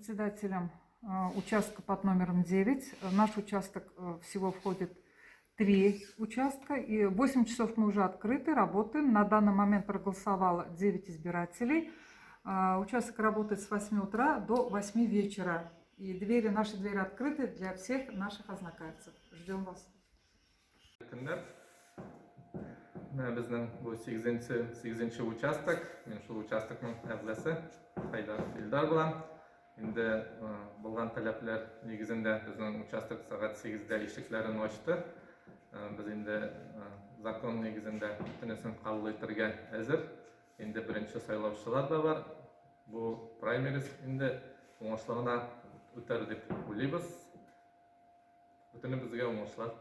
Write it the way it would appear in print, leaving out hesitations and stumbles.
председателем участка под номером 9. В наш участок всего входит три участка. И 8 часов мы уже открыты, работаем. На данный момент проголосовало 9 избирателей. Участок работает с 8 утра до 8 вечера. И двери, наши двери открыты для всех наших азнакаевцев. Ждем вас. Көннәр. Менә безнең бу 8-нче 8-нче участок. Мин шул участокның әгъзасы Хайдаров Илдар булам. Инде э, булган таләпләр нигезендә безнең участок сәгать 8-дә ишекләрен ачты. Э, без инде э, закон нигезендә бөтенесен кабул итәргә әзер. Инде беренче сайлаучылар да бар. Бу праймериз инде уңышлы гына үтәр дип уйлыйбыз. Бөтенебезгә уңышлар.